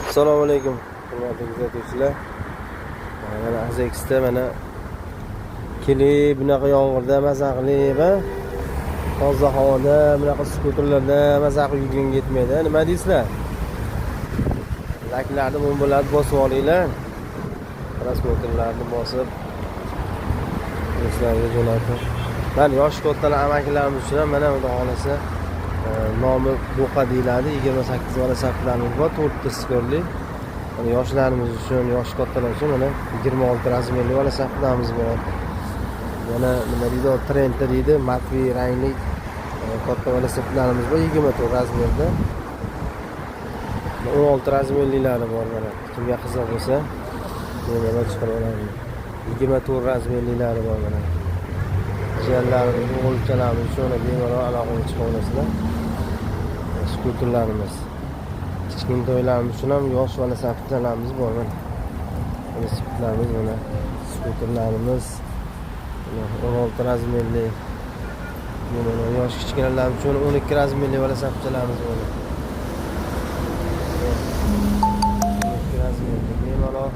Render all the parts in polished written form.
Assalomu alaykum, hurmatli kuzatuvchilar. Mana AZXda mana kelib, bunaqa yomg'irda maza qilib, a? Toza havoda bunaqa skuterlarda maza qilib yurganga yetmaydi. Nima deysizlar? Layklarni, bombalarni bosib olinglar. Просмотр larni bosib, do'stlarga jo'natib. Mana yoshi kattalar, amakilarimiz uchun ham mana, xudo xohlasa, nomi Bo'qa deyiladi. 28 velosipedlarimiz bor, 4 diskorli. Mana yoshlarimiz uchun, yoshi kattalar uchun mana 26 размер li velosipedlarimiz bor. Yana nima deydi, Trendda deydi, матовый rangli katta velosipedlarimiz bor 24 размер da. 16 размер lilari bor mana. Kimga qiziq bo'lsa, bemalol chiqarib oladi. 24 размер lilari bor mana. Jiyanlarimiz, o'g'ilchalarimiz uchun mana bemalol aloqaga chiqa olasizlar. Skuterlarimiz. Kichkintoylarimiz uchun ham yosh velosipedlarimiz bor mana. Velosipedlarimiz mana, skuterlarimiz mana 16 размер li. Mana yosh kichkinalar uchun 12 размер li velosipedlarimiz bor. 12 размер li bemalol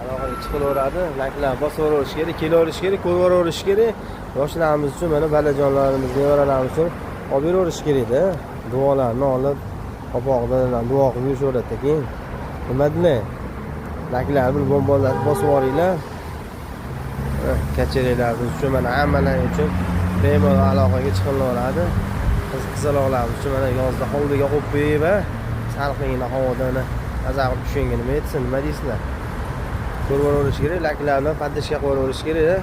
aloqaga chiqilaveradi. Layklar bosaverish kerak, kelaverish kerak, ko'raverish kerak. Yoshlarimiz uchun mana balajonlarimiz, nevaralarimiz uchun olib beraverish kerakda. Duolarni olib, qopog'idan duo qilib yurishaveradi keyin. Nima deylar? Layklar bir bombalar bosib yuboringlar. Kacharaklarimiz uchun mana hammalari uchun bemalol aloqaga chiqilaveradi. Qiz qizaloqlarimiz uchun mana yozda hovliga qo'yib qo'yib, salqingina havoda mana maza qilib tushganga nima yetsin, nima deysizlar? Ko'rib kerak, layklarni поддержка qilib kerak.